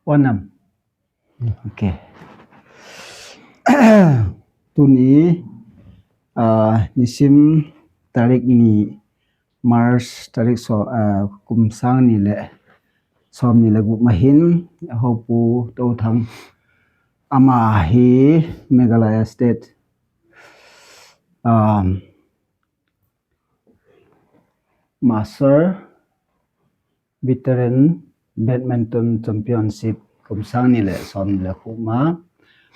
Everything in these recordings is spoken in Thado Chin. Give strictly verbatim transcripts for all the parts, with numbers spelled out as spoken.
Wanam. Okay. Tuni, ah, nisim tarik ni March tarik so, ah, kum sang ni le som ni le gup ma hin, Hopu Touthang ama hi Meghalaya State, um, Master Veteran Badminton Championship kum sang ni le som ni le gup ma,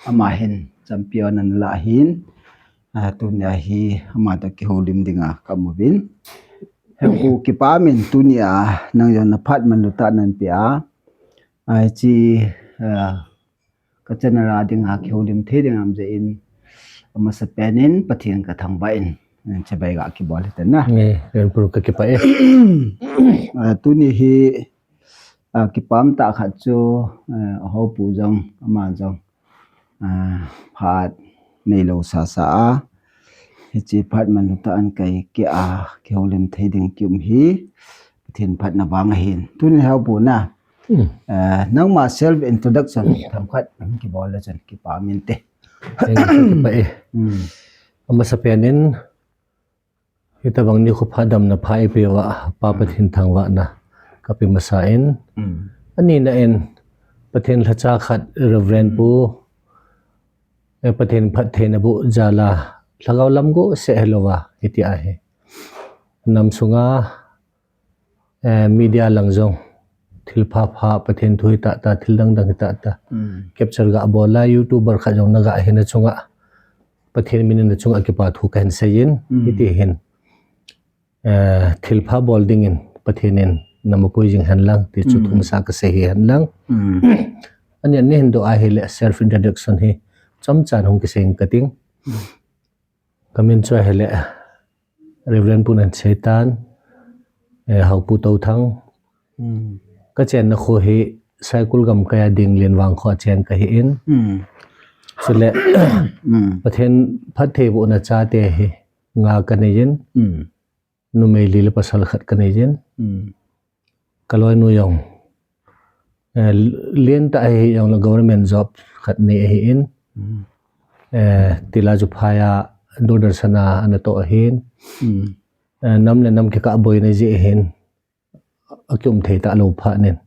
ama hin champion ana la hin, ah, tunia hi ama toh kihoulim dinga ka um uvin. Hepu, kipa min tunia nang jong na phat manlu tah nan pia. Ai chi, ah, ka channel a dinga kihoulim thei ding ham jeh in, amasapen in Pathen ka thangvah in, eh, chibai ga kibol hite na. Nge, Reverend Pu ka kipah e. Ah, tuni hi, ah, kipah tah khat chu, eh, Hopu jong, ama jong, ah, phat neilou sasa a, hiche phat manlu tah a kei, kei a kihoulim thei ding kium hi Pathen phatna vang ahin. Tuni Hopu na, Hmm. Eh, nangma self introduction themkhat nang kibol le chun kipa min te. Thank you, kipa e. Hmm. Amasapen in, hitabang nikho pha damna pha eipeuva, Pa Pathen thangvahna ka pe masa in. Hmm. Anina in, Pathen lhacha khat Reverend Pu, eh, Pathen phattheina boh jal a, lhagao lam go se helouva, hiti ahi. Nam sunga, eh, media lang jong, thil phapha, Pathen thu hita ta, thil dangdang hita ta. Hmm. Capture ga bol a, YouTuber khat jong na ga hina chunga, Pathen min in na chunga kipa thu kahin seiyin, Hmm. hiti hin. Eh, thil pha bol dingin, Pathen in na mapui jing hen lang, ti chu Hmm. thumasa ka sei hi hen lang. Hmm. Ani, ani hin doh ahile self introduction hi, chomcha hung kisei ka ting. Hmm. Ka min chu ahile, Reverend Pu nan seitan, eh, Hopu Touthang. Hmm. Ka chenna kho hi Saikul gamkai a Dinglien vangkho a cheng kahi in. Hmm. Chule, Hmm. Pathen phattheibohna chate hi nga ka nei in. Hmm. Numei li le pasal khat ka nei in. Hmm. Ka loinu jong, eh, lien tah ahi jong le government job khat nei ahi in. Hmm. Eh, tila chu phai a Doordarshan a ana toh ahin. Hmm. Eh, nam le nam kikah boina jeh ahin. Akium thei talou phat in.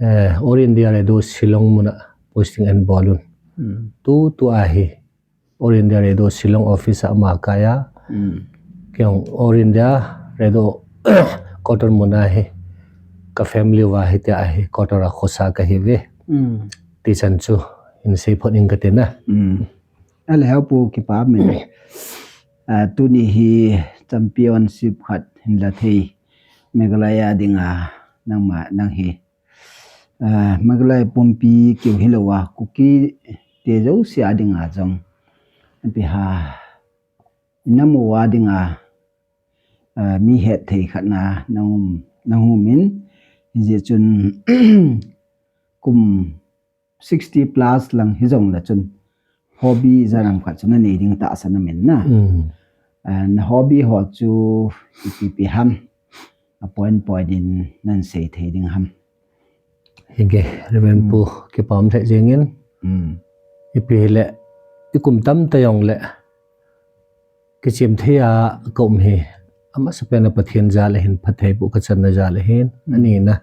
Eh, All India Radio Shillong mun a posting ahin bol un. Hmm. Tu, tu ahi. All India Radio Shillong office a ama kai a. Hmm. Kei jong All India Radio quarter mun a hi ka family uva hitia hi quarter a khosa kahi uve. Hmm. Ti chan chu hin sei phot ing ka ti na. Hmm. Ale Hopu kipa min. Ah, tuni hi championship khat hin la thei. Meghalaya dinga nangma, nang hi. Ah, Meghalaya pumpi keu hilouva, Kuki te jouse a dinga jong. Ipi ham, i nam u a dinga, ah, mi hetthei khat na nang um, nang um in, hijeh chun kum sixty plus lang hijong le chun hobby jaram khat chu na nei ding tahsan aum in na. Mm. Ah, na hobby ho chu ipi ipi ham, a point point in nan sei thei ding ham. Hige, Reverend Mm. Pu, kipa um lheh jeng in. Mm. Ipi hile, i kum tam ta jong le, kichem thei a ka um hi, amasapen a Pathen jal ahin, phattheiboh ka channa jal ahin, Mm. ani na.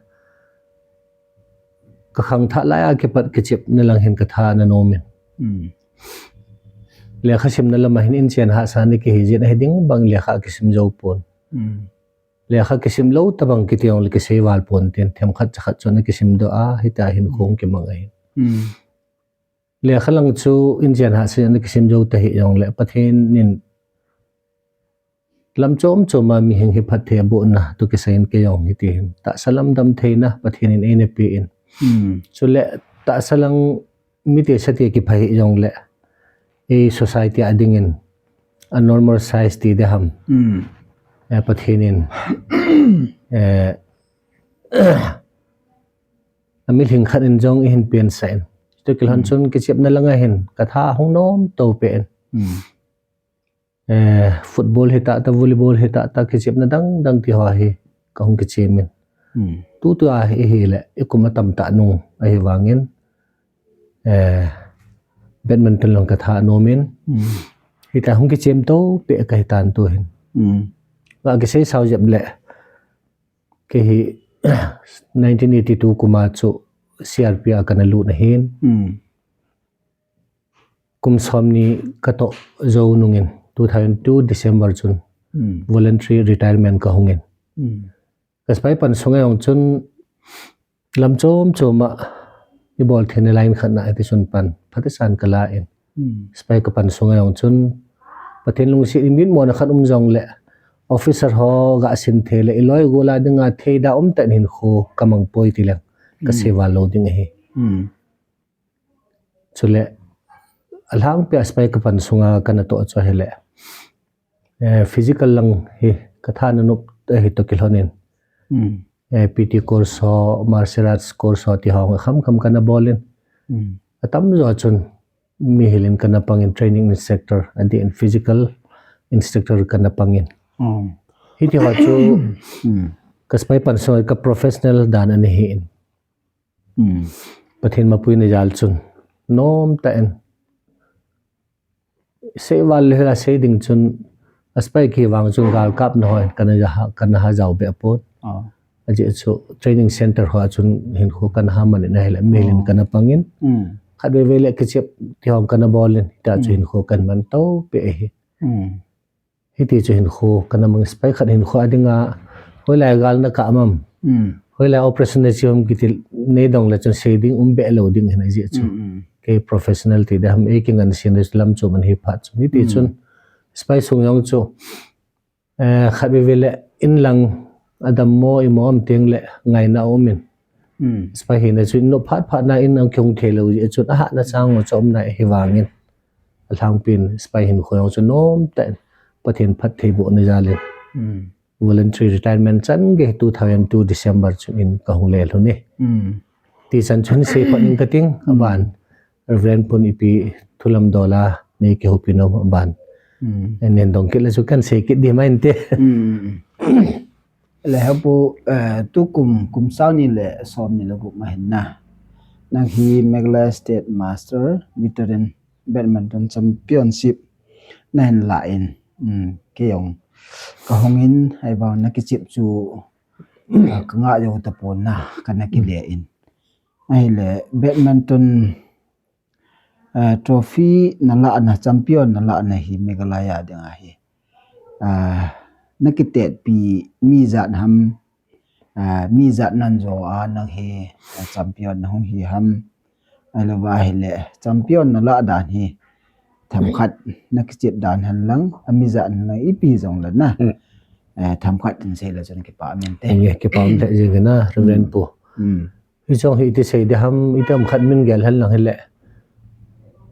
Ka khangthah lai a kipat kichepna lang hin ka tha ana nom in. Mm. Lekha simna lam a hin inchen hahsa na kihi jin ahi ding bang lekha kisim jou pon. Mm. Lekha kisim lou tabang kiti jong le kisei val pon tin, themkhat chakhat chu ana kisim doh a, hita hin Mm. khong kimang ahin. Mm. Lekha lang chu inchen hahsa a ana kisim jou ta hi jong le Pathen in lam chom chom a mihing hi phatthei abohna toh kisai in kei jong hiti hin tahsa lam damtheina Pathen in eina pe in. Hmm. Chule tahsa lang mite sate kipha hi jong le, ei society a ding in a normal size ti ding ham. Hmm. Eh, Pathen in, eh, a mi lhingkhat in jong i hin pen sah in. Toh kilhon Hmm. chun kichepna lang a hin ka tha hung nom to pe in. Hmm. Eh, football hita ta, volleyball hita ta, kichepna dang dang ti ho hi ka hung kichem in. Hmm. tutua hi, hile, i kum atam tah nung ahi vangin, eh, badminton lang ka tha nom in. Hmm. Hita hung kichem to pe ka hitan tu hin. Hmm. Nga kisei sao jep le. Kei hi nineteen eighty-two kuma chu C R P a kana lut na hin. Hmm. Kum som ni ka to zo nungin two thousand two December chun. Hmm. Voluntary retirement ka hungin. Hmm. Ka spy pan sunga jong chun lam chom chom a i bol theina line khat na ati sun pan phate san ka la in. Hmm. Spy ka pan sunga jong chun Pathen lungsi i min mo na khat um jong le officer ho ga sin the le i loi gola dinga thei da um ta nin kho ka mang poi ti le ka, hmm, sewa lo ding ahi. Hmm. Chule, alhangpi a spy ka pan sunga kana to chu hile. Eh, physical lang hi ka tha na nop, eh, hi to kilhonin. Hmm. Eh, P T course ho, martial arts course ho ti ho kham kham kana bolin. Hmm. Atam jo chun mi hilin kana pangin training instructor, adi in physical instructor kana pangin. Hmm. Hiti ho chu, hmm, ka spy pan sunga ka professional dan ani hi in. Hmm. Pathen mapui na jal chun nom ta en. Sei val le la sei ding chun a spy ki vang chun gal kap na hoi kana ja ha, kana ha jao be apot. Ah. Aji chu training center ho chun hin kho kana ha man na hile mi lin, ah, kana pangin. Hmm. Khat ve ve le kichep ti hong kana bolin ta chu, hmm, hin kho kan man to pe hi. Hmm. Hiti chu hin kho kana mang spy khat hin kho a dinga hoilai gal na ka mam. Hmm. Hoilai operation na chi hom kiti nei dong le chun sei ding um be lo ding hin aji chu. Hmm, hmm. Kei professional ti de ham e ki ngan sin lam chu man hi phat chu. Hiti, hmm, chun spy sung jong chu, eh, khat ve ve le in lang adam mo i mo am teng le ngai na um in. Hmm. Spy hi na chu no phat phat na in ang kyung the lo ji chu a ha na chang ngo chom na hi vangin. Alhangpin spy hin kho jong chu nom ta in Pathen phat thei bo na jal in. Hmm. Voluntary retirement chan ge two thousand two December chun in ka hung le lhun e. Hmm. Ti chan chun sei phat in ka ting, hmm, aban. Reverend Pun ipi thulam dola ni ki hopi nom aban. Hmm. En nen dong kit le chu kan sei kit di mai inte. Hmm. Le hapu, eh, tu kum, kum sao ni le som ni le gup ma hin na. Nang hi Meghalaya State Master, veteran badminton championship na hin la in. Hmm, kei jong ka hung in, ai vang na kichep chu, ah, ka nga jo ta pon na, kana kile in. Ahile badminton, ah, trophy na la na, champion na la na hi Meghalaya ding ahi. Ah, na kitet pi mi jat ham, ah, mi jat nan jo a nang hi, ah, champion na hung hi ham. Ahilou va hile champion na la dan hi themkhat na kichep dan hen lang, a mi jat hen lang ipi jong le na. Hmm. Eh, themkhat in sei le chun kipa min te. Nge, kipa min te jing na, Reverend, hmm, Pu. Hmm. Hi chong hi iti sei de ham, iti ham khat min gel hen lang hile.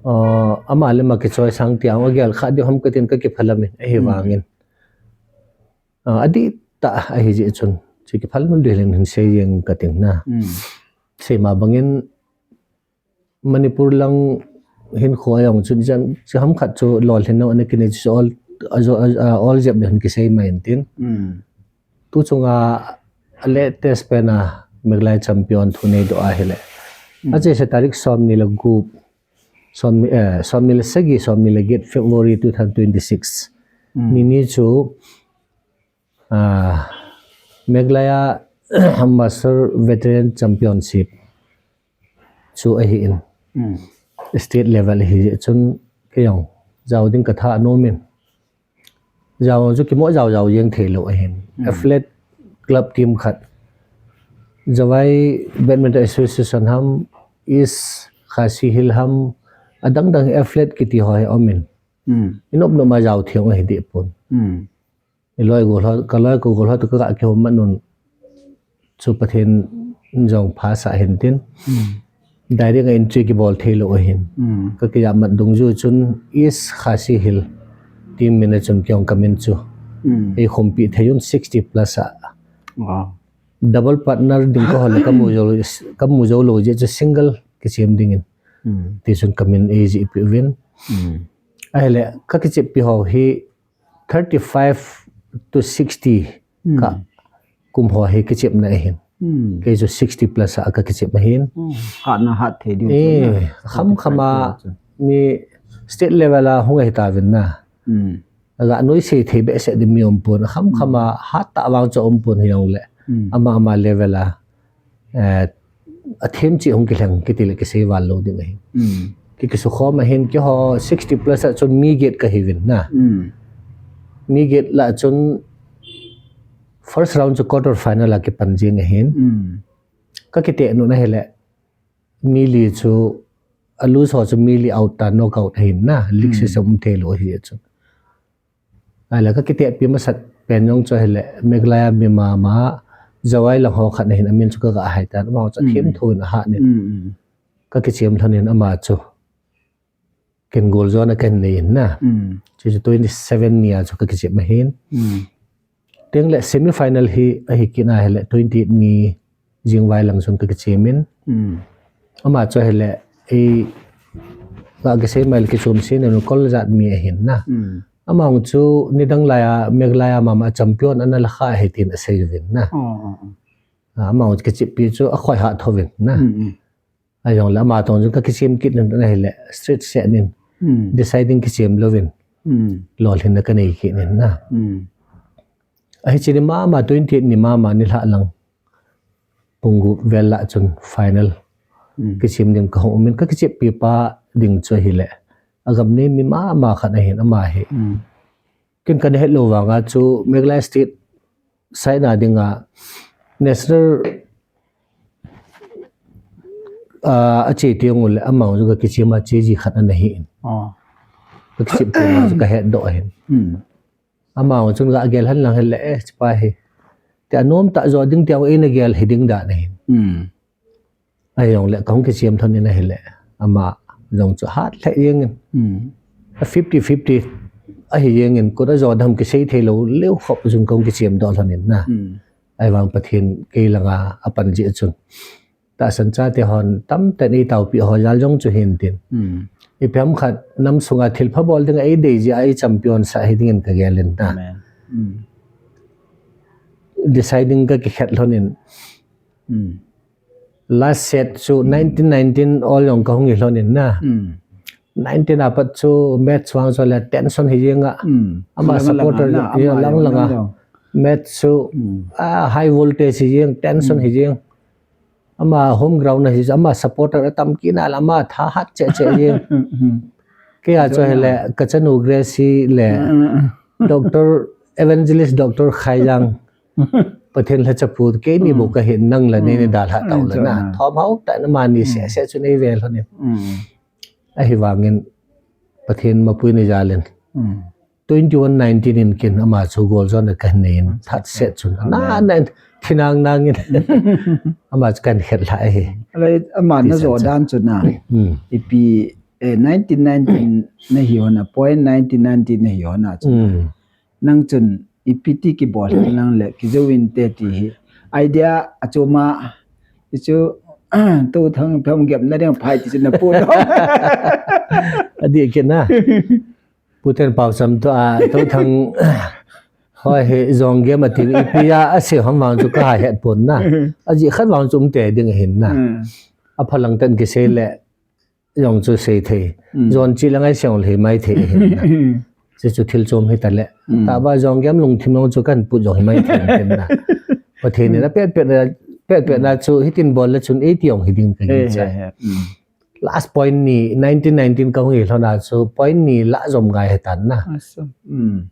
Ah, ama le ma kichoi sang ti ang gel khat di ham ka tin ka kiphalam in, ahi, hmm, vangin. Ah, adi ta ahi ji chun. Chi kiphal mun di len hin sei jeng ka ting na. Hmm. Sei ma bangin Manipur lang hin kho jong chu jan, chu ham khat chu lolhin na ne kine chu all, a jo, a, all jep le hin kisei mai tin. Hmm. Tu chunga a latest pen a Meghalaya champion thu nei do ahile. Hmm. Ache se tarik som ni le gup, som ni, eh, som ni le sagi, som ni le get February two thousand twenty-six. Hmm. Ni ni chu, ah, Meghalaya Master Veteran Championship chu ahi in. Hmm. State level hi chun kei jong jao ding ka tha nom in. Jao chu kimo jao jao jeng thei lou ahin. Hmm. Athlete club team khat. Jowai Badminton Association ham, East Khasi Hills ham, adang dang athlete kiti ho hi om in. Hmm. I nop nop ma jao thei ahi di pon. Hmm. I loi gol ho, ka loi ka gol ho to ka ga kihom man un. Chu Pathen jong pha sa hin tin. Hmm. Direct a entry kibol thei lou ahin. Hmm. Ka kija mat dungjuiya chun East Khasi Hills team min a chun kei jong ka min chu. Hmm. Ei khumpi thei un sixty plus a. Wow. Double partner ding ka hol ka mu jou, ka mu jou lou jeh chu single kichem ding in. Hmm. Ti chun ka min ei jih pi uvin. Hmm. Ahile ka kichep pi ho hi thirty-five to sixty, hmm, ka kum ho hi kichepna ahin. Hmm. Kei chu sixty plus a ka kichep ahin. Hmm. Hatna hat thei diu chu na. Eh, kham kham a forty-five kilo chu. Mi state level a hung ahi tauvin na. Hmm. Aga nuisat thei behseh ding mi um pon. Kham kham a hat ta vang chu um pon hijongle. Hmm. Ama ama level a, eh, a them chi hung kilheng kiti le kisei val lou ding ahi. Hmm. Ki kisukhom ahin keiho sixty plus a chun mi get kahiuvin na. Hmm. Mi get lah chun first round chu quarter final a kipan jing ahin. Hmm. Ka kiteh nu na hile mi li chu a lose ho chu mi li out ta, knockout ahin na. League Hmm. system um thei lou ahi chu. Ahile ka kitehpi masat pen jong chu ahile Meghalaya mi mama Jowai lang ho khat ahin, amin chu ka ga hai tan, ama chu Hmm. them thou in ahat in. Hmm, hmm. Ka kichem lhon in ama chu ken gol jona ken nei in na. Hmm. Chu chu twenty seven ni a chu ka kichem ahin. Hmm. Tengle semi final hi ahi kit na ahile twenty eight ni jingvai lang chun ka kichem in. Hmm. Ama chu ahile, ei, ka kisei mai le kichom se na nu kol jat mi ahin na. Hmm. Ama chu nidang lai a, Meghalaya mama champion ana la kha ahi tin asei uvin na. Oh, oh, oh. Ah, ama chu kicheppi chu akhoi ha thouvin na. Hmm, hmm. Ahijongle ama tong chun ka kichem kit in ahile, straight set in. Hmm. Deciding kichem louvin. Hmm. Lolhinna ka nei kit in na. Hmm. Ahi chini mama twenty eight ni mama nilhah lang. Pung gup vel lah chun final. Hmm. Kichem ding ka hung um in ka kicheppi pa ding chu ahile. Agam nei mi mama khat ahin ama hi. Hmm. Ken kana het lou vang a chu Meghalaya State side na ding a national, ah, a che teng ule ama chu ka kichem a che ji khat ana hi in. Oh. Ka kichep teng a chu ka het doh ahin. Hmm. Ama chun ga gel hen lang hile, eh, chi pa hi. Ti anom ta jo ding ti a eina gel hi ding dan ahin. Hmm. Ahijongle ka hung kichem lhon in ahile, ama jong chu hat lheh jeng in. Hmm. A fifty fifty ahi jeng in, kut a jo dam kisei thei lou leu khop chun ka hung kichem doh lhon in na. Hmm. Ahivang Pathen kei langa apan jeh chun. Tahsan chate hon tamtah in ei taopi ho jal jong chu hin tin. Hmm. Ipi ham khat nam sunga thil pha bol ding a ei dei jeh a ei champion sah hi ding in ka gel in na. Amen. Hmm. Deciding ka kikhet lhon in. Hmm. Last set chu nineteen nineteen all jong ka hung hi lhon in na. Hmm. Nineteen a pat chu match vang chu le tension hi jeng a. Hmm. Ama lang lang supporter a na, ama lang lang a. Lang lang. Match chu, hmm, ah, high voltage hi jeng, tension, hmm, hi jeng. Ama home ground a hi, ama supporter atam kit na le ama tha hat cheh cheh jeng. Hmm, hmm. Kei a chu hile ka chanu Gracie le, hmm, hmm, hmm, Doctor Evangelist Doctor Khaijang. Pathen lhacha pu, keini, hmm, bou ka hin nang la, hmm, neini dalha tau, hmm, la na. Chuna. Thom hao tah in amani, hmm, seh seh chu nei ve lhon in. Hmm. Ahivangin Pathen mapui na jal in. Hmm. Twenty one nineteen in ken ama chu gol jona ka nei in, hmm, that set chun. Amen. Na, na, thinang nang in. Ama chu ka khet lha ahi. Alai, ama na jo dan chu na. Hmm. Ipi, eh, nineteen nineteen na hi hon a, point nineteen nineteen na hi hon a chu na. Hmm. Nang chun ipi ti kibol hen lang le, kijou inte ti hi. Idea a chu ma, ti chu, Touthang thom gem na ding phai ti chu na pu lo. Adih kit na. Pu Tenpao cham to a, Touthang, hoi hi jong gem ati, ipi a, asei ham vang chu ka ha het pon na. Ajeh khat vang chu um te ding ahin na. Hmm. Aphalang ten kisei le, jong chu sei thei. Mm. Jon chi la ngai seng le hi mai thei hin na. Chu chu thil chom hi ta le. Mm. Tah ba jong gem lungthim jong chu kan put jong hi mai thei hin na. Pathen in, mm, a pet pet na, pet pet na, mm, chu hitin bol le chun ei ti jong hi ding ka, eh, gingcha. He, he. Mm. Last point ni, nineteen nineteen ka hung hi lhon a chu point ni la jom ngai he tan na. Awesome. Mm.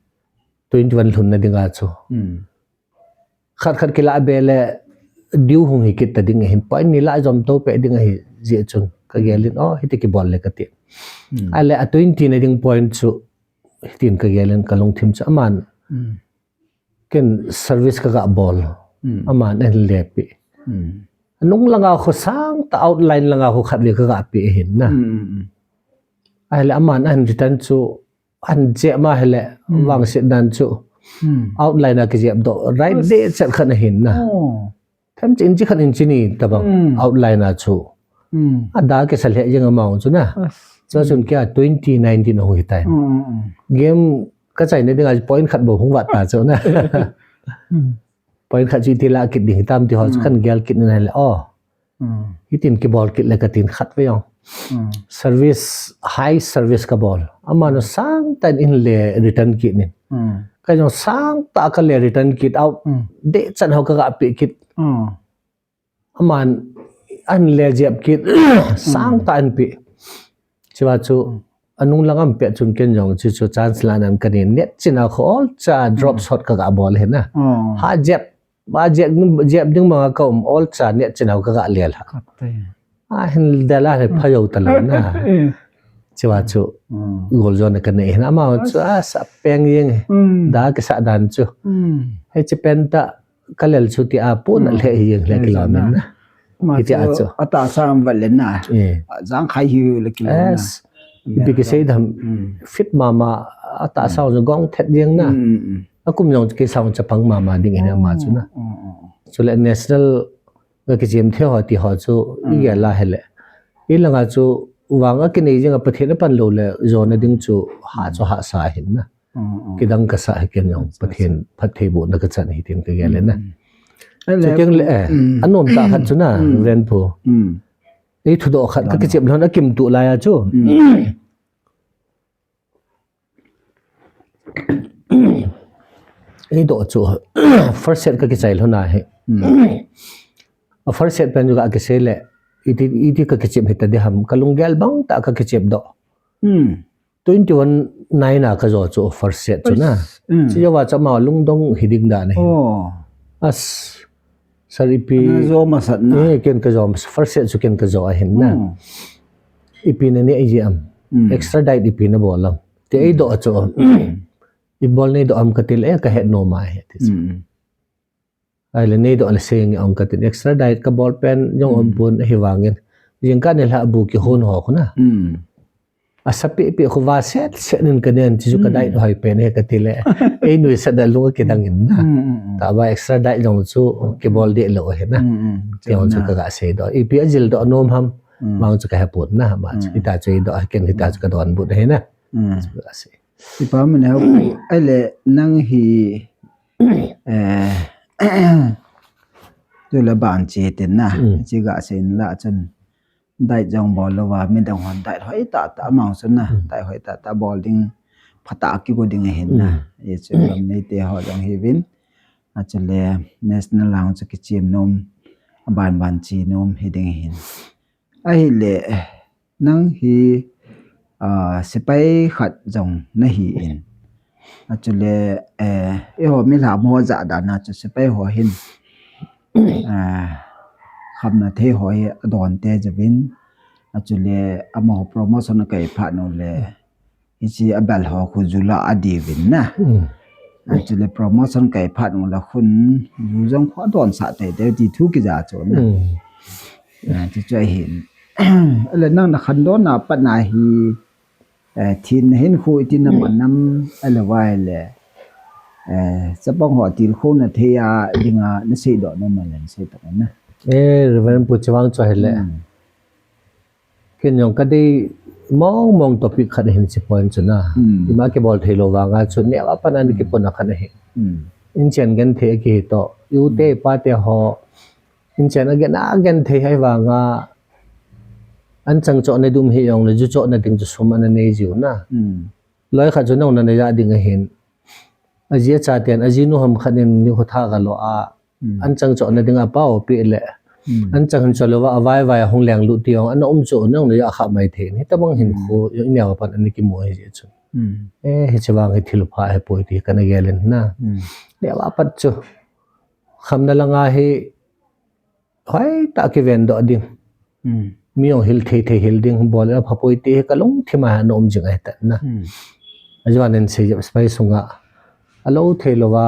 Twenty one lhun na ding a chu. Mm. Khat khat kila be le, diu hung hi kit ta ding ahin, point ni la jom to pe ding ahi jeh chun ka gel in, oh, hiti kibol le ka ti. Hmm. Ahile a twenty na ding point chu, hitin ka gel in ka lungthim chu aman. Hmm. Ken service ka ga bol. Hmm. Aman ahin le pe. Hmm. Nung langa khu sang ta outline langa khu khat ve ka ga pe ahin na. Hmm, hmm, hmm. Ahile aman ahin return chu, an jeh ma hile, hmm, vangset dan chu. Hmm. Outline a kijep doh. Right, yes, deh chet khat ahin na. Oh. Them chi inchi khat inchi ni tabang. Hmm. Outline a chu. Hmm. A da kisa lheh jeng amount chu na. Yes. Chu chun kia twenty nineteen hung hi tai. Hmm, hmm, hmm. Game ka chaina dinga point khat bou hung vat ta chu na. Hmm. Point khat chu iti lah kit ding hitam ti ho chu kan gel kit in ahile, oh, hitin kibol kit le katin khat vei jong. Service, high service kabol. Amanu sangtah in le return kit in. Kei jong sangtah kale return kit out. Dehchan ho kaga pe kit. Aman ahin le jep kit, sangtah ahin pe. Chua chu, anung lang ahin pe chun ken jong, chu chu chance la nan kanin, neh chin a khu olcha drop shot kaga bol ahi na. Ha jep, ba jep, jep ding banga ka um olcha neh chin a kaga lel ha. Ahin del a le pha jou talou na. Chua chu, goal jona kanei ahi na. Ama chu, asa peng jeng. Da kisa dan chu. Hiche pen tah, kalel chu tia puna le hi jeng le kilom in na. Hitia chu. Atahsa um vat le na. Jang khai hi le kilom na. Ipi kisei dam, fit mama, atahsa jong gong thet jeng na. Akum jong kisei chapang mama ding ahi ama chu na. Chule national ga kichem thei ho ti ho chu, igel a hile. Ilanga chu, vang akinei jeng a Pathen apan lou le, jona ding chu, ha chu hahsa ahin na. Kidang kasa hi ken jong, Pathen phattheibohna kachan ahi tin kagel e na. Chuteng le, eh, anom tah khat chu na, Reverend Pu. Ei thudoh khat kakichep lhon akimtuh lai a chu. Eidoh chu, first set kakichai lhon ahi. A first set pen chu kakisei le, iti, iti kakichep hita diham, kalunggel bang tah kakichep doh. Twenty-one nine a kajo chu first set chu na. Chujouva chu ama lungdong hiding dan ahi. As, sir ipi. Ana jo masat na. Eh, ken kajo, first set chu ken kajo ahin na. Ipi nanei ji am. Extra diet ipi nabol am. Ti eidoh chu. Ibol neidoh am kati le, eh, kahet nom ahi ti chu. Ahile neidoh le seng ong katin extra diet kabol pen jong um pon ahivangin. Jingkah nilhah bu kihon ho khu na. Asa pehpeh khu va set set nin kanen chu ka diet hoi pen ahi kati le. Ei nuisat da lung akidang in na. Tahva extra diet jong chu kibol deh lou ahi na. Ti jong chu kaga seidoh. Ipi ajildoh nom ham. Vang chu kahepon na. Ama chu hita chu eidoh ahi ken hita chu kadonbut ahi na. Chu kasei. Ipa min hau, ahile nang hi, eh, tule ban che tin na, che ga sei in la chun, diet jong bol louva, midang hon diet hoi tah tah amang chun na, diet hoi tah tah bol ding, phatah a kigo ding ahin na, hichu lam neite ho jong hiuvin, achule national lang chu kichem nom, aban ban che nom hiding ahin. Ahile, nang hi, ah, sepai khat jong nahi in. Achule, eh, eiho milham ho jah dan a chu sepai ho hin, ah, khamna thei ho hi adon te jouvin. Achule, amaho promotion akai phat nu le, hiche abel ho khu ju la adiuvin na. Achule promotion kai phat nu la khun ju jong khu adonsah teitei ti thu kija chu na. Tichu ahin. Ahile nang nakhandon na pat na hi, eh, thin nahin khu iti naman nam ahile vai le, eh, chapang ho tilkhou na thei a dinga naseidoh nom le nasei tah na. Eh, Reverend Pu Chawang chu ahile. Ken jong kadei mong mong topic khat ahin hiche point chu na. Ima kibol thei lou vanga chu neo a pat a ana kipon a khat ahi. Inchen genthei akihi toh. I u te i pa te ho. Inchen agen agenthei ahi vanga. Anchang chohna dum hi jong le ju chohna ding chu sum ana nei jiu na. Loi khat chu nong nana ja ding ahin. Aji achaten, ajinu ham khat in nikho thah galo a, anchang chohna dinga pao peh le. Anchang hin choh louva, avai vai ahung lenglut ti jong, ana um chu, nang na ja kha mai thei. Hitabang hinkho, jong ineo a pat ana kimu ahi jeh chun. Eh, hiche vang hi thil pha ahipoi ti kana gel in na. Neo a pat chu. Khamna langa hi, hoitah a kiven doh ding. Mi jong hil thei thei hil ding, bol le apha poi ti hi kalungthim a ana um jing ahi tan na. Ajuan in sei jep sepai sunga. Alou thei louva,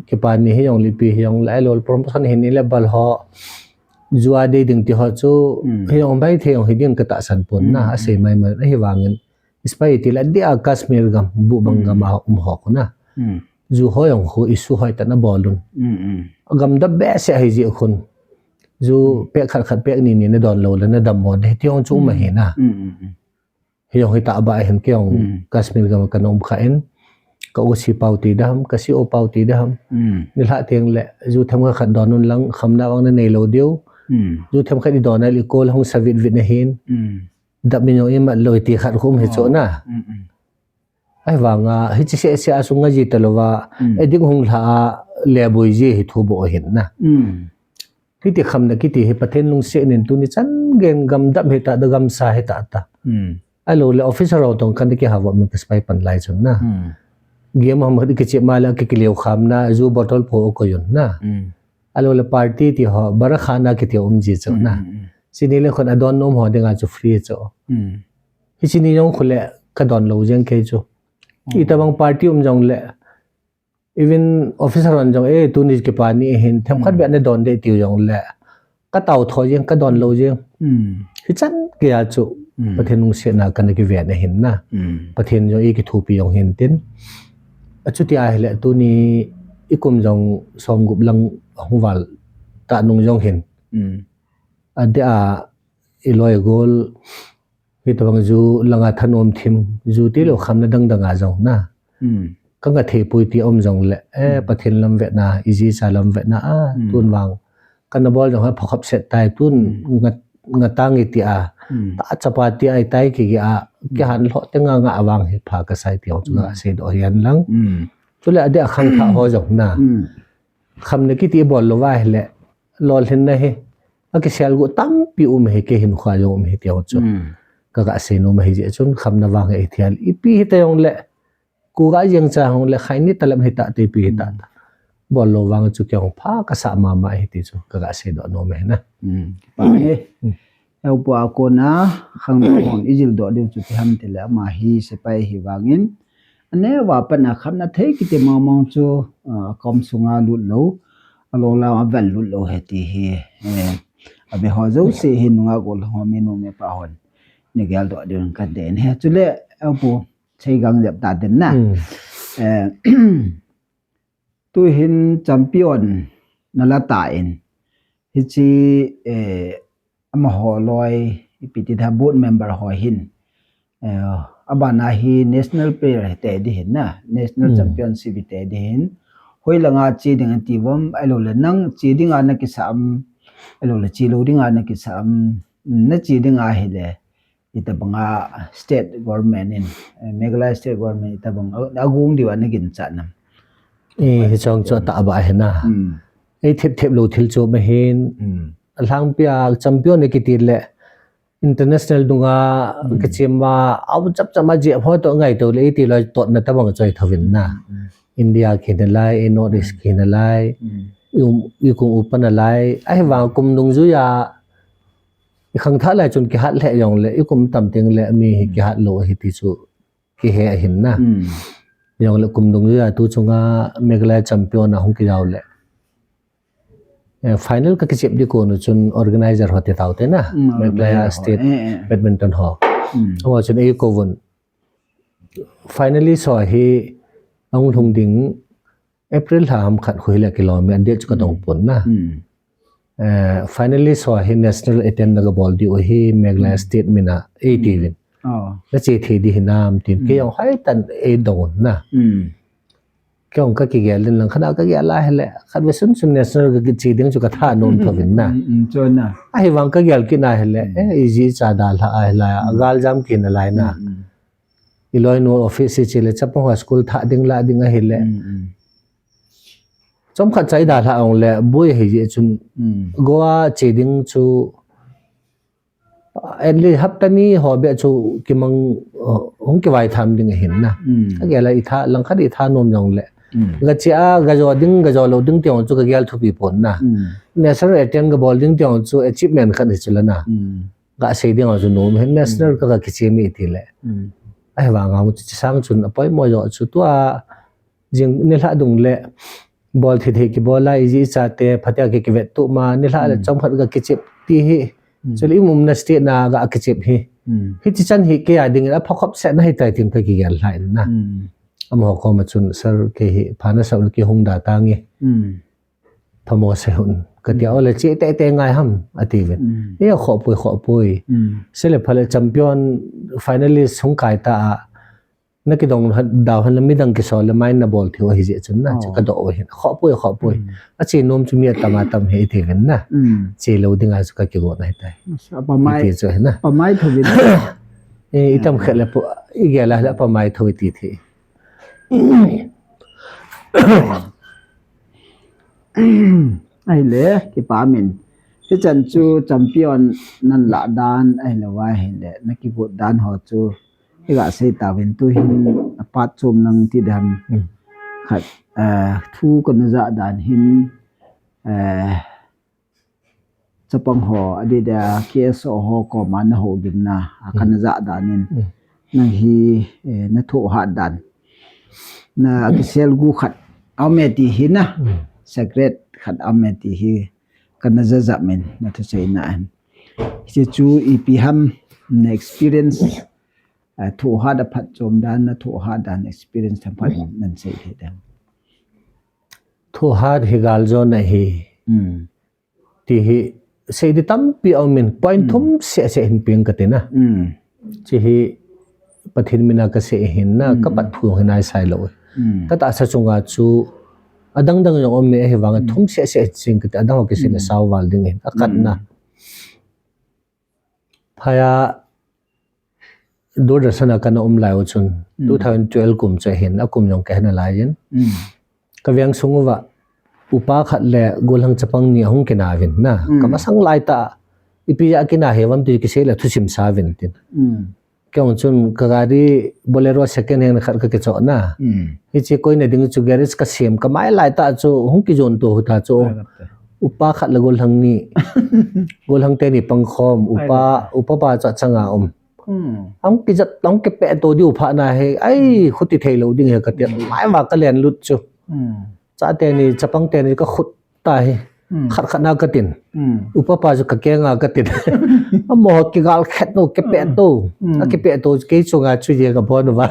kipa ni hi jong le ipi hi jong le, ahilou le promotion hi ni le bal ho. Ju a dei ding ti ho chu, hi jong bai thei jong hi ding katahsan pon na, asei mai mai, ahivangin. Sepai ti le, dia Kashmir gam, bu bang gam a um ho khu na. Ju ho jong khu issue hoitah in abol un. Agam dap behseh ahi jeh khun. Ju pek khat khat pek ni ni nadon lou le nadammo ding ti jong chu um ahi na. Hi jong hi tahbeh ahin kei jong Kashmir gam a kana um kha in. ka u si pau ti da ham, ka si o pau ti da ham. Hmm. Ni lha teng le, ju them khat don un lang, khamna vang na nei lo diu. Hmm. Ju them khat i don a le i kol hong sa vit vit na hin. Hmm. Dap mi nyo i mat lo i ti khat khum hi chu na. Hmm, hmm. Ai vang a, hi chi se se a sung a ji ta lo va, Hmm. e ding hung lha a le bui ji hi thu bo hin na. Hmm. Hiti khamna kiti hi Pathen lungset nin tuni chan gen gam dam hi ta, da gam sa hi ta ta. Hmm. Ai lo le officer ho tong kan ki ha va min ka spy pan lai chun na. Hmm. Game ham ki chi ma le ki ki leo kham na, ju bottle pho ko yun na. Hmm. Ai lo le party ti ho, bara khana ki ti um ji chu na. Hmm, hmm, hmm. Sini le khon a don nom ho ding a chu free chu. Hmm. Hi sini jong khu le ka don lo jeng ke chu. Hmm. I ta bang party um jong le. Even officer hon jong, "Eh, tuni kipa ni hin, them khat Hmm. beh na don de," tiu jong le. Ka tau tho jeng, ka don lo jeng. Hmm. Hi chan ke a chu, Hmm. Pathen lungset na ka na ki ven a hin na. Hmm. Pathen jong i ki thupi jong hin tin. A chu ti a hi le, tuni i kum jong som gup lang hung val ta nung jong hin. Hmm. A de a i loi gol, Hi ta bang ju langa thanom thim, ju ti lo Hmm. khamna dang dang a jong na. Hmm. Ka nga thei pui ti um jong le, eh, Hmm. Pathen lam ve na, i ji cha lam ve na, a, Hmm. tun vang. Ka na bol jong ha pha khop set tai, tun Hmm. nga, nga tang i ti a. Hmm. Ta chapa ti ai tai ki ki a, ki Hmm. han lo te nga nga a vang hi pha ka sai ti ong chu nga Hmm. sei do hian lang. Hmm. Chu le a de a khang tha ho jong na. Hmm. Khamna ki ti bol lo va hi le, lol hin na hi. A ki sel gu tampi um hi ke hin khwa jong um hi ti ong chu. Hmm. Ka ga sei nom hi je chun khamna vang hi thial. I pi hi ta jong le, Ku ga jeng cha hong le khai ni ta lam hi ta te pi hi ta ta. Bol lo vang chu kei hong pha ka sa ma ma hi ti chu ka ga sei do nom e na. Hmm. Pa e. Hmm. Eu pu a kona khang do hong i jil do diu chu ti ham ti le ama hi sepai hi vangin. Ane va pan a khamna thei ki ti ma ma chu, ah, kom sunga lut lo. A lo la a vel lut lo he ti hi. Eh, a be ho zo se hi nunga gol ho mi nu me pa hon. Ni gel do diu kan de ne. Chu le eu pu Chei gang jep ta den na. Hmm. Eh, tu hin champion na la ta in. Hichi, eh, amaho loi, ipi ti tha board member ho hin. Eh, abana hi national player te di hin na. National Hmm. championship te di hin. Hoi langa chi ding an ti vom, ai lo le nang chi ding a na kisa am, ai lo le chi lo ding a na kisa am, na chi ding a hi le. Ita banga state government in, eh, Meghalaya state government ita bang, a, agung diu ana gin cha nam. Eh, hi chong chu ta ba hi na. Hmm. Ei thep thep lo thil chu ma hin. Hmm. A lhang pia champion ni kiti le international dunga Hmm. ka chim ma au chap chap ma je ho to ngai to le ti lo to na ta bang choi thovin na. Hmm. India ki na lai, e North East Hmm. ki na lai. Hmm. I um, i kum upa na lai. Ai vang kum nung ju ya I khangthah lai chun kihat lheh jong le, i kum tam teng le, mi hi Hmm. kihat lo ahi ti chu kihe ahin na. Hmm. Jong le kum dung jui a tu chunga Meghalaya champion a hung kijao le. Eh, final ka kichep di kon u chun organizer ho te tau te na. Hmm, Meghalaya organizer ho. State Eh, eh. Badminton ho. Hmm. Amaho chun ei kou vun. Finalist ho hi ahung lhung ding April lha ham khat khu hile kilom e, date chu ka dong Hmm. pon na. Hmm. Eh, finalist ho hi national attend na ka bol diu ahi, Meghalaya Hmm. State min a, ei Hmm. tivin. Oh. Na che thei di hinam tin, Hmm. kei jong hoi tan ei dong na. Hmm. Kei jong ka kigel din lang khat a ka gel a hile, khat ve sun sun national ka che ding chu ka thanom thovin na. Hmm, hmm, chu na. Ahivang ka gel kit na hile, Hmm. eh, i ji cha dalha a hile, Hmm. galjam kit na lai na. Hmm, hmm. I loinu office i che le chapang ho school thah ding lah ding ahile. Mm, mm. Chomkhat cha i dalha ong le boi ahi jeh chun Mm. Goa che ding chu at least hapta ni ho beh chu kimang, uh, hung kivai tham ding ahin na. Mm. Ka gel a i tha, langkhat i thanom jong le. Mm. Ka che a, ka jo ding, ka jo lo ding ti ong chu ka gel thupi pon na. Mm. National attend ka bol ding ti ong chu achievement khat hi chu la na. Mm. Ka sei ding a chu nom hin national Mm. ka, ka kiche mi ti le. Mm. Ahivang a chu chi sang chun a poimo jo chu tua jing ni lha dung le bol thei thei kibol a i ji i cha te phatea ki kivet tu ma ni lha le Mm. chomkhat ka kichep ti hi. Mm. Chule i umna state na ka kichep hi. Mm. Hiti chan hi kei a ding in a pha khop set na hi tai tin ka kigel lha in na. Mm. Amaho koma chun sir kei hi pha na sau le kihung da tange. Mm. Phamo se hun. Ka tia Mm. ole che te te ngai ham, a ti ven. Mm. E a kho pui, kho pui. Mm. Se le pha le champion finalist hung kai ta a. Na kidong dau hen la midang kisol le mai na bol thei u ahi jeh chun na chu ka do u hin. Kho poi, kho poi. A che nom chu mi atam atam hi ti ven na. Che lo ding a chu ka kigot na hi tai. Apa mai, ti chu hi na. Apa mai tho ven. E, itam khat le po, i gel a le apa mai tho ti thei. Ahile, kipa min. Hichan chu champion nan la dan, ahile wa hile, na kigot dan ho chu, hi ga sei ta ven tu hin, apat chom nang ti dan. Khat, eh, thu kana ja dan hin, eh, chapang ho, adeh dia K S O ho koma na houlimna, a kana ja dan in. Nang hi, eh, na thoh hat dan. Na kisel gu khat, aume ti hi na. Secret khat aume ti hi, kana ja ja min, na thu sei na an. Hiche chu ipi ham, na experience, eh, thoh hat a phat chom dan, na thoh hat dan experience tham phat nan sei thei dan. Thoh hat hi gal jo na hi. Ti hi, sei di tampi aumin, point thum seh seh hin peng ka ti na. Chi hi, Pathen mina ka sei hin na, ka pat thu hin ai sai lo. Ka tahsa chunga chu, adang dang jong aume ahi vang, thum seh seh hin sing ka ti, adang ho kisei le sao val ding hin, a khat na. Phaya, Doordarshan a kana um lai u chun, two thousand twelve kum chu ahin, a kum jong ka he nalai in. Ka veng sung uva, upa khat le gollhang chapang ni ahung kina uvin na. Ka masang lai ta, ipi a kina he uvam ti kisei le thusim sa uvin tin. Kei jong chun ka gari Bolero second hand khat ka kichoh na. Hiche koi na ding chu garage ka sem ka mai lai ta chu hung kijon to u ta chu. Upa khat le gollhang ni. Gollhang teni pang khom, upa, upa pa chu achanga um. Ahung kijat, ahung kipeh to diu phat na hi, ai, khuti thei lo ding hi ka ti. Mai va ka len lut chu. Chate ni, chapang teni ka khut ta hi. Khat khat na ka tin. Upa pa chu ka kenga ka tin. Amaho kigal khet no, kipeh to. A kipeh to, kei chunga chu jeng abon uva.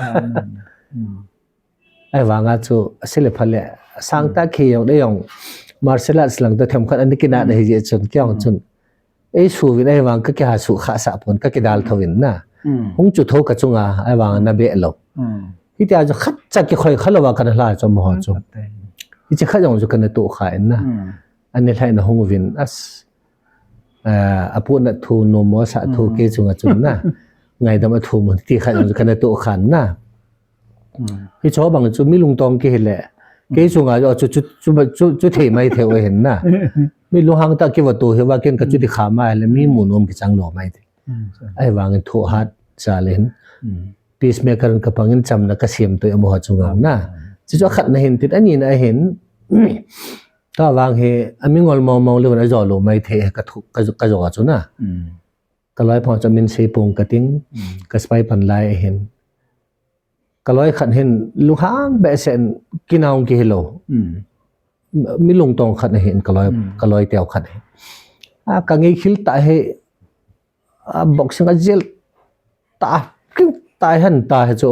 Ahivanga chu, asei le phale, sangtah kei jong, dei jong, martial arts lang toh themkhat ana kinah na hi jeh chun, kei jong chun. Ei suvin ahivang ka kiha suh khah sah pon, ka kidal thouvin na. Hung chu tho ka chunga, ahivang na beh lou. Hitia chu khat cha kikhoi kha louva kana lha chu amaho chu. Hiche khat jong chu kana toh kha in na. Ani lhai na hung uvin, as, eh, apu na thu, nom mo sa thu, kei chunga chun na. Ngaidam a thu mo, ti khat jong chu kana toh khan na. Hicho bang chu mi lungtong kihile. Kei chunga chu, chu, chu, chu, chu, chu thei mai thei u ahin na. Mi lunghang tah kiva to hi va ken ka chuti kha mai le mi mu nom kichang lou mai thei. Ahivangin thoh hat cha le hin. Peacemaker in ka pangin chamna ka sem to amaho chunga na. Chu chu akhat na hin tin ani na ahin. Tua vang hi, ami ngol mong mong leu na jo lou mai thei ka thu, ka, ka jo chu na. Ka loi pha chu min sei pong ka ting, ka spy pan lai ahin. Ka loi khat hin lunghang behseh in kinaung kihi lou. Mi lungtong khat ahin ka loi, ka loi teu khat ahin. A, ka ngei khil ta hi, a, boxing a jel ta, king ta han ta hi chu.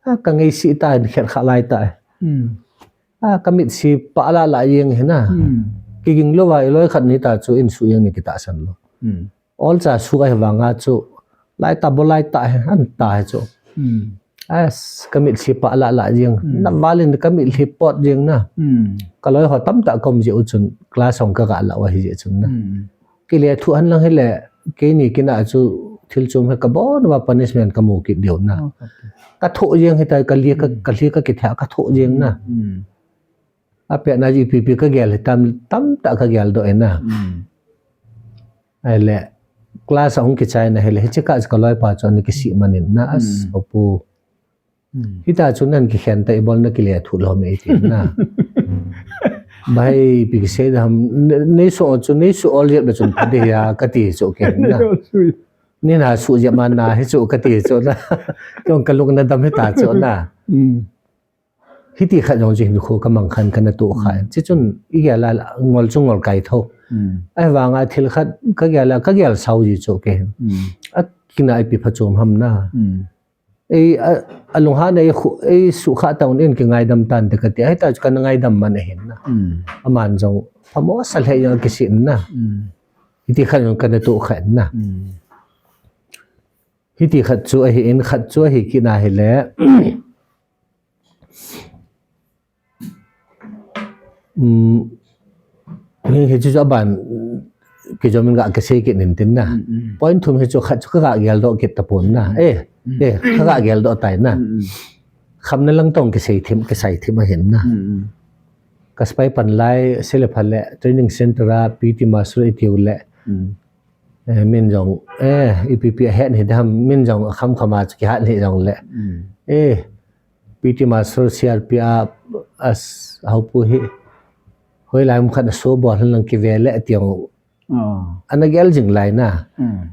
A, ka ngei si ta hin khet kha lai ta hi. A, ka mit si pa la la jeng hi na. Kiging louva i loi khat ni ta chu in su jeng ni kitahsan lou. Ol cha su ahivanga chu lai ta bo lai ta hi, an ta hi chu. As, ka mit si pa la la jeng. Na valin ka mit hi pot jeng na. Ka loi ho tamtah ka um jeh u chun class hong ka ga la u ahi jeh chun na. Kile thu han lang hile, keini kina chu thil chom hi ka bon uva punishment ka mu kit diu na. Ka thoh jeng hi ta, ka li ka, ka li ka kitha ka thoh jeng na. Apeh na ji pipi ka gel hi tam, tamtah ka gel doh e na. Ahile, class a hung kichai na hile, hiche kah chu ka loi pa chu ana kisih man in na as, papu. Hita chu nan kikhen ta i bol na kile thu lou me i ti na. Bai pi kisei da ham, ne, nei su chu, nei su ol jep da chun pha de ya ka ti chu ke na. Nei na su jep man na hi chu ka ti chu na. Kong ka lung na dam hi ta chu na. Hiti khat jong chu hin khu ka mang khan ka na tu kha. Chi chun i gel a ngol chu ngol kai tho. Ahivanga thil khat ka gel a, ka gel sau ji chu ke. A kina i pi pha chom ham na. Ei, a, a lunghan ei khu, ei su kha ta un in ki ngaidam tan te ka ti. Ai ta chu ka na ngaidam man ahin na. Aman jong phamo sa le jong kisih na. Hiti khat jong ka na tu kha na. Hiti khat chu ahi in, khat chu ahi kit na hile. Um, hi, hi chu aban kijom in ga kisei kit nin tin na. Mm, mm. Point thum hi chu khat chu ka ga geldoh kit tapon na. Mm. Eh, mm. Eh, ka ga geldoh tai na. Mm, mm. Khamna lang tong kisei thim, kisei thim ahin na. Mm, mm. Ka spy pan lai, sele pha le, training center a, P T master i tiu le. Mm. Eh, min jong, eh, ipi pi a het hi dam, min jong kham kham a chu kihat hi jong le. Mm. Eh, P T master C R P a, as, hau pu hi. Hoi lai um khat a so bol han lang kive le tiu. Oh. Ana gel jing lai na. Mm.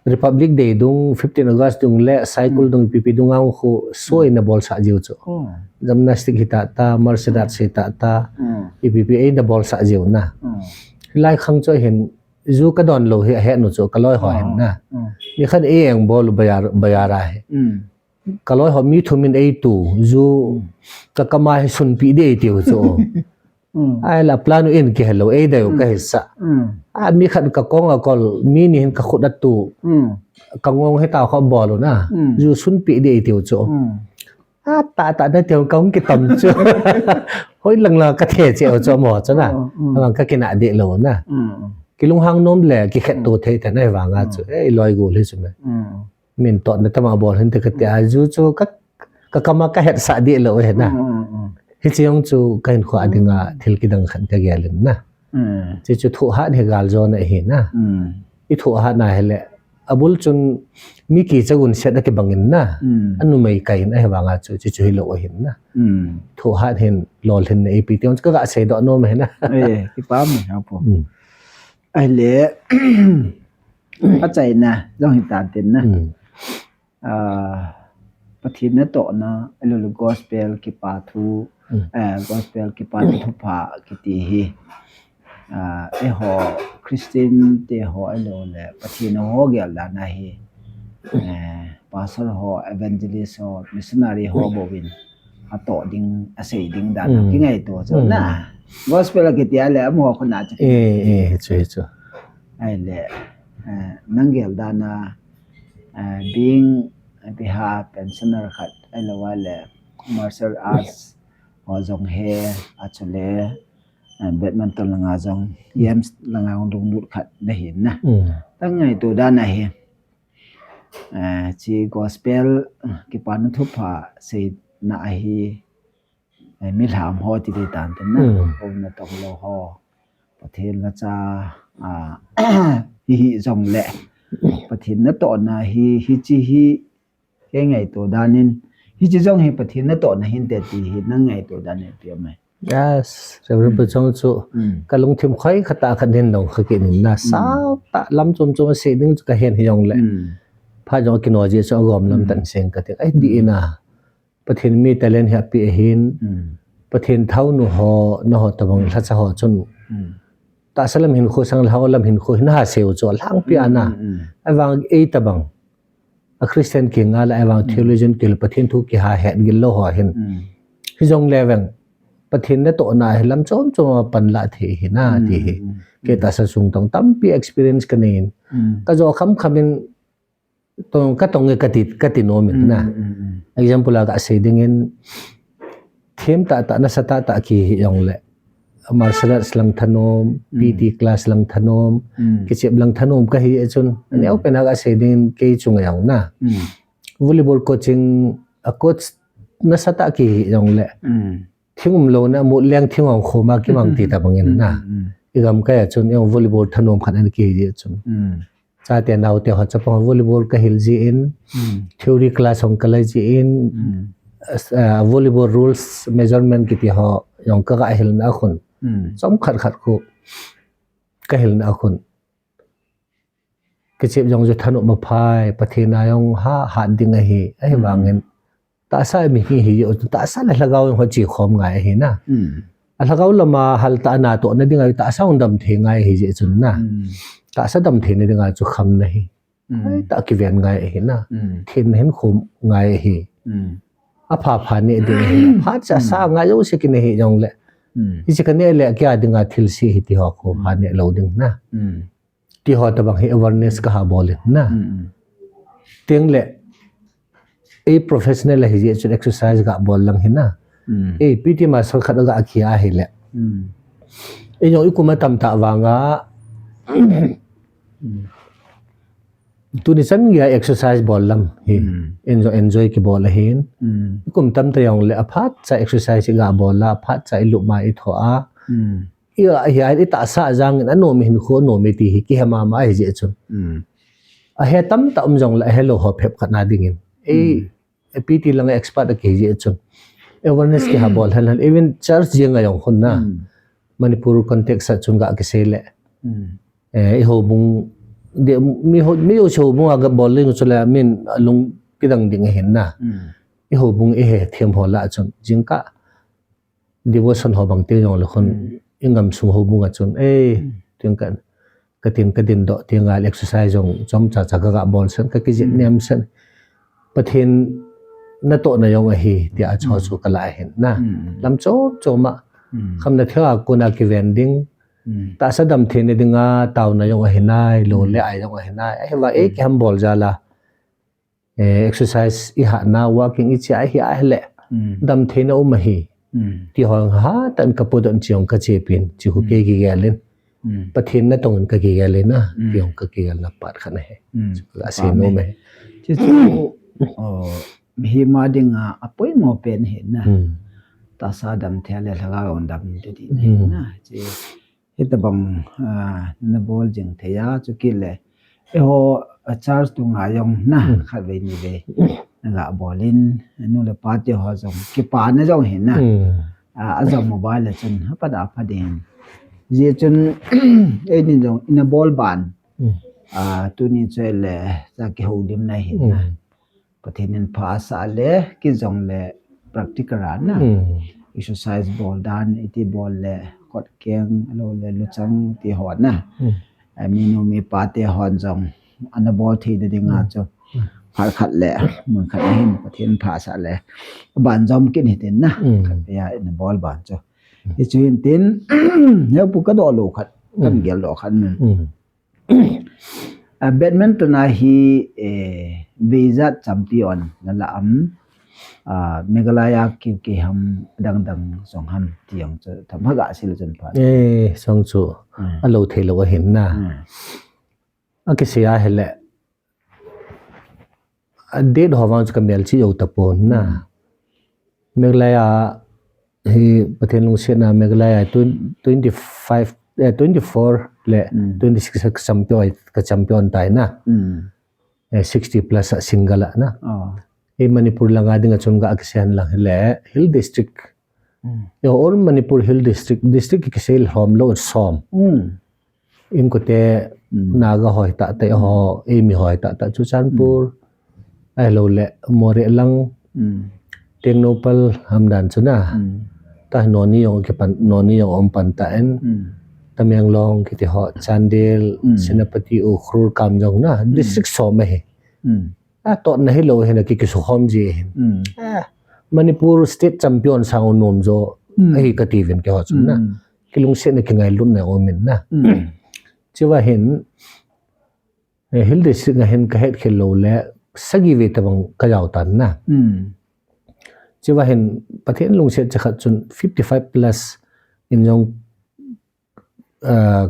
Republic Day dung, fifteen August dung le, cycle mm. Dung, ipi pi dung ang khu, so mm. Ina bol sa jiu chu. Oh. Gymnastic hi ta ta, martial arts hi ta ta, mm. Ipi pi ina bol sa jiu na. Mm. Lai khang chu hin, zu ka don lo hi a het nu chu ka loi ho hin na. Mm. Ni khan e eng bol bayar, bayar a hi. Mm. Ka loi ho mi thum in ei tu, zu mm. Ka kama hi sun pi de ei tiu chu. Mm. Ai la plan u in ki hello, ei dai u mm. Ka hi sa. Mm. A mi khat ka kong a kol, mi ni hin ka khut a tu. Mm. Ka ngong hi ta kho bol u na. Mm. Zu sun pi de ei tiu chu. Mm. A ta ta na tiu ka hung ki tam chu. Hoi lang la ka the che u chu mo chu na. Mm, mm. Lang ka kina de lo na. Mm, mm. Ki lunghang nom le, ki khet tu mm. Thei ta na vang a chu. Mm. Ei loi gu le chu me. Mm. Min to na tama bol hin te ka ti a zu chu ka, ka kama ka het sa di lo he na. Mm, mm, mm. Hi chi yong chu ka hin kho a ding a mm. Thil kidang khat ka gel in na. Mm. Chi chu thu hat hi gal jo na hi na. Mm. I thu hat na he le. A bul chun mi ki cha gun set a ki bang in na. Mm. Anu mai ka in a he bang a chu chi chu hi lo hin na. Mm. Thu hat hin lol hin na ipi ti yong chu ka ga sei do no me na. Eh, ki pa mi ha po. Mm. Ai le. A chai na, jong hi tan tin na. Mm. Ah, Pathen natohna, ahilou le gospel kipa thu, mm. Eh, gospel kipa thu pha kiti hi. Ah, eiho Christian te ho ahilou le Pathen ho gel dan a hi. Eh, pastor ho, evangelist ho, missionary ho mm. Bou in. A toh ding, a sei ding dan a mm. Kingaito chu mm. Na. Gospel a kiti a le, amaho khun a chu. Eh, eh, chu, chu. Ai le, eh, nang gel dan a, eh, being, eh, biha pensioner khat, ahilou le, martial arts, ho jong he, a chu le, eh, badminton langa jong, games langa jong lunglut khat na hin na. Mm. Nang ngaito dan a hi, eh, chi gospel, eh, kipana thupha seina a hi, eh, mi lham ho ti ti tan tin na, mm. Ho na tong lo ho. Pathen la cha, ah, hi hi jong le. Pathen natohna hi, hi chi hi, kei ngaito dan in, hi chi jong hi Pathen natohna hin te ti hi, nang ngaito dan in ti mai. Yes, Reverend mm. Pu chong chu, mm. Ka lungthim khoi khat a khat din lo kha ki nin na, mm. Sao ta lam chom chom a sei ding chu ka hen hi jong le. Mm. Pha jong kino ji chu a gom lam mm. Tan seng ka ti, ai di mm. Ina. Pathen mi talent hi ape ahin. Mm. Pathen thaonu ho, na ho tabang mm. Lhacha ho chun. Mm. Tahsa lam hinkho sang lhao lam hinkho hin ha seu chu lhangpi mm, ana. Mm, mm. Avang ei tabang. A Christian ki nga la avang mm. Theologian ki Pathen thu kiha het gil lo ho hin. Mm. Hi jong le veng. Pathen natohna hi lam chom chom a pan la thei hi na mm, ti hi. Mm, mm. Kei tahsa sung tong tampi experience ka nei in. Mm. Ka jo kham kham in Tong, ka tong e ka ti, ka ti nom in na. Mm, mm, mm. Example a ka sei ding in, them ta ta na sa ta ta ki hi jong le. Martial arts lang thanom, mm. P T class lang thanom, mm. Kichep lang thanom ka hi e chun. Mm. Neo pen a ka sei ding in kei chung e jong na. Mm. Volleyball coaching, a coach na sa ta ki hi jong le. Mm. Thing um lo na, mut leng thing ong khoma kimang ti ta bangin na. Mm, mm, mm. I gam kai a chun, eng volleyball thanom khat an ki hi chun. Mm. Chate naote ho chapang volleyball ka hil ji in, mm. Theory class hong ka lai ji in, mm. As-, ah, volleyball rules measurement kiti ho, jong ka ga hil na khun. Mm. Chom khat khat khu, ka hil na khun. Kichep jong ju thanom aphai, Pathen a jong ha, hat ding ahi, ahi mm. Vangin. Tahsa mi hi hi, tahsa le lhagao jong ho chi khom ngai ahi na. Mm. A lhagao lama hal ta na to na ding ahi, tahsa hong dam thei ngai ahi je chun na. Mm. Tahsa dam thei na ding a chu kham na hi. Mm. Ai, ta kiven ngai ahi na. Mm. Thin hin khom ngai ahi. Mm. A pha pha ne ding ahi. Pha cha mm. Sa ngai jo se ki ne hi jong le. Mm. Hi se ka ne le kia ding a thil si hi ti ho kho mm. Pha ne lo ding na. Mm. Ti ho tabang hi awareness ka ha bol in na. Mm, mm. Teng le, ei professional ahi jeh chun exercise ga bol lang hi na. Hmm. Ei P T master khat ga kia hi le. Hmm. Ei jong i kum a tam ta vanga. Hmm. Tuni chan gei a exercise bol lam hi. Hmm. Enjoy, enjoy kibol ahin. Hmm. I kum tam ta jong le aphat cha exercise i ga bol a, aphat cha i lup ma i tho a. Hmm. I, i, i tahsa jang in anom i hinkho anom i ti hi kihe mama ahi jeh chun. Hmm. Ahe tam ta um jong le ahe lou ho phep khat na ding in. Ei, hmm, P T lang expert a kihi jeh chun. Awareness kiha bol hel hel. Even church jeng a jong khun na. Hmm. Manipur context a chun ga kisei le. Hmm. Eh, i houbung, de, mi ho, mi ho houbung a ga bol ling chu le min lung kidang ding ahin na. Hmm. I houbung i he thiam ho lah chun. Jingkah devotion ho bang ti jong le khun, hmm, i ngam sung houbung a chun, eh, hmm, tin ka, ka tin ka din doh ti ngal exercise jong chomcha cha ka ga bol sen, ka kijih, hmm, niam sen. Pathen natohna jong ahi, ti a cho, hmm, chu ka la hin na. Hmm. Lam chom chom a. Hmm. Khamna thei a kona kiven ding. Hmm. Tahsa damtheina dinga taona jong ahi nai, lo, hmm, le ai jong ahi nai. Ahi va, eh, hmm, kiham bol jal a. Eh, exercise i hahna, walking i chia ahi a le. Hmm. Damtheina um ahi. Hmm. Ti ho hatah in ka podoh in chi jong ka chepin, chi khu, hmm, kei kigel in. Hmm. Pathen natong in ka kigel in na, hmm, ti jong ka kigel na pat khat na hi. Hmm. Chu ka sei nom e. Chi chu, oh, mihem a dinga apoimo pen hi na. Hmm. Tahsa damthei le lhagao damthei ti hi, hmm, na. Chi hitabang, ah, na bol jing thei a, chu kit le. Eiho, ah, church tunga jong na, hmm, khat vei ni vei. Na ga bol in, nu le pa te ho jong, kipana jong hi na. Hmm. Ah, a jong mobile le chun, ha pa da pa ding. Jeh chun, ei ni jong, i na bol ban. Hmm. Ah, tuni chu le, cha kihoulim na hi na. Hmm. Pathen in pha asah le, kei jong le practical a na. Hmm. Exercise bol dan, iti bol le, khut keng, lo le, luchang, ti ho na. Hmm. Eh, minu mipa te hon jong, ana bol thei na dinga, hmm, chu. Hmm. Phat khat le, mun khat hin, Pathen pha asah le. Ban jom kit hitin na. Hmm. Khat ya, ina bol ban chu. Hmm. Hichu hin tin, ya pu ka doh lou khat, kan, hmm, gel lou khat. Hmm. Hmm. Ah, badminton a hi, eh, vei ijat champion na la am, ah, Meghalaya keu kei ham, dang dang jong ham ti jong chu, tham ha ga sei le chun pha. Eh, jong chu, hmm, a lo thei lou ahin na. Hmm. A kisei a hi le, a date ho vang chu ka mel chi jou tapon na. Hmm. Meghalaya hi Pathen lungsetna Meghalaya twen-, twenty-five, eh, twenty-four le, hmm, twenty-six ka champion, ka champion tai na. Hmm. Eh, sixty plus a single a na. Oh. Eh, Manipur langa dinga chun ga kisei lang hi le, Hill District. Hmm. Eh, all Manipur Hill District, district kisei lhom lou som. Hmm. Inkote, hmm, Naga ho hi tah tah ho, eimi ho hi tah tah Churachandpur, hmm, ahilou le Moreh lang, hmm, Tengnoupal ham dan chu na. Hmm. Tah Noni jong kipan, Noni jong um pan tah in. Hmm. Tamenglong kiti ho, Chandel, hmm, Senapati, Ukhrul, Kamjong na, hmm, district som ahi. Hmm. A, totna hilou hin a ki, kisukhom ji hin. Hmm. A, Manipur state champion sang u nom jo, hmm, ahi kati uvin keiho chun na. Hmm. Kilungsetna kingailutna um in na. Hmm. Chuva hin, eh, Hill District a hin ka het khel lou le, sagi vei tabang ka jao tan na. Hmm. Chuva hin, Pathen lungset chakhat chun fifty-five plus in jong, ah,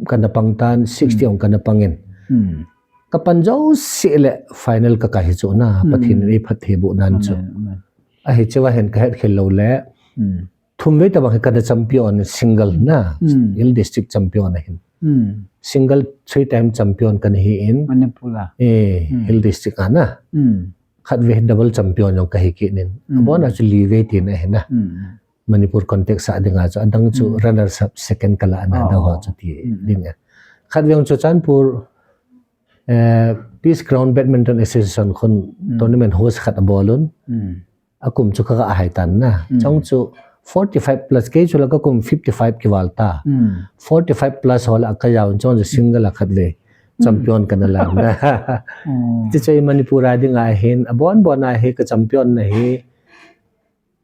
kana pang tan, sixty, hmm, ong kana pang in. Hmm. Ka pan jouse le final ka kai hi chu na, hmm, Pathen in ei phatthei boh nan chu. Amen, amen. Ahi chuva hin ka het khel lou le. Hmm. Thum vei tabang hi kana champion single na. Hmm. Hill District champion ahin. Hmm. Single three time champion kana hi in. Manipur a. Eh, hmm, Hill District a na. Hmm. Khat vei double champion jong kahi kit in. Hmm. Abon a chu li vei tina ahi na. Hmm. Manipur context a dinga chu, adang chu, hmm, runners up second kala na, oh, adang ho chu ti, hmm, ding a. Khat vei chu Churachandpur, eh, Peace Ground Badminton Association khun, hmm, tournament host khat abol un. Hmm. Akum chu ka ga hai tan na. Hmm. Chong chu forty-five plus, kei chu la ka kum fifty-five kival ta. Hmm. Forty-five plus ho la ka jao un, chong chu single a khat vei. Hmm. Champion kana la na. Hmm. Ti chu Manipur a dinga hin, abon bon a hi ka champion na hi.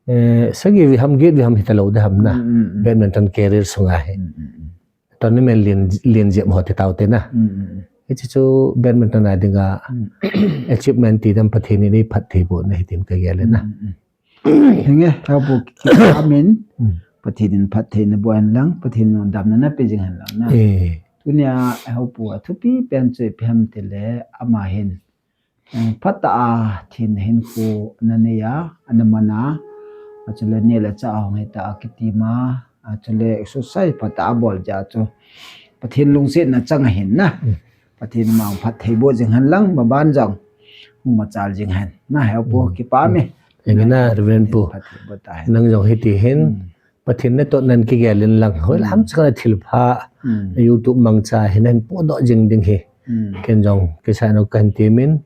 Eh, sagi vei ham, get vei ham hita lou de ham na. Mm, mm, mm. Badminton career sunga hi. Mm, mm, mm. Tournament lien, lien jep ho ti tau te na. Mm, mm, mm. Hiche chu badminton a dinga achievement ti dan Pathen in eiphatthei boh na ahi tin kagel e na. Hinge, heupu kipa min, Pathen in phatthei naboh hen lang, Pathen in damna napeh jing hen lang na. Tunia heupu a thupi pen chu ipi ham tile ama hin phatah a thenna hinkho nanei a, ana man a, achule neh le chah hung hita a kitim a, achule exercise phatah a abol jeh chu Pathen lungsetna chang ahin na. Pathen in ama phatthei boh jing hen lang, maban jong hung machal jing hen na, heupu kipa me. Engina Reverend Pu, nang jong hiti hin Pathen natoh nan kigel in lang, hoilam chakna thilpha YouTube mangcha hi nahin podoh jing ding hi ken jong kisai nau kahin temin,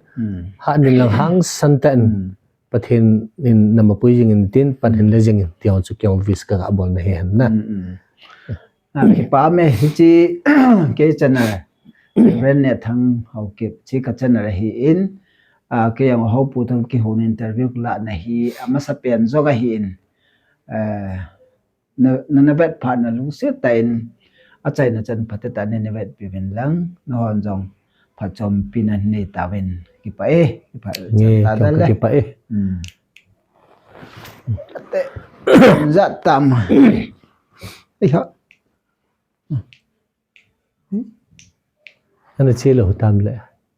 hahnin lang hangsan tah in Pathen in namapui jing intin, pan hin le jing in ti jong chu kei jong wish kagabol na hi hen na. Kipa me, hiche kei channel, Reverend Nehthang Haokip, hiche ka channel ahin, kei jong heupu toh kihon interview kalah na hi amasapen jong ahin, nana vetphat na lungset tah in, achaina chan phatecha nana vetpi uvin lang, nahon jong phatchompi nanei tauvin, kipa e, kipa e. Ate, jat tam. Eiha. Ana che lou tam le.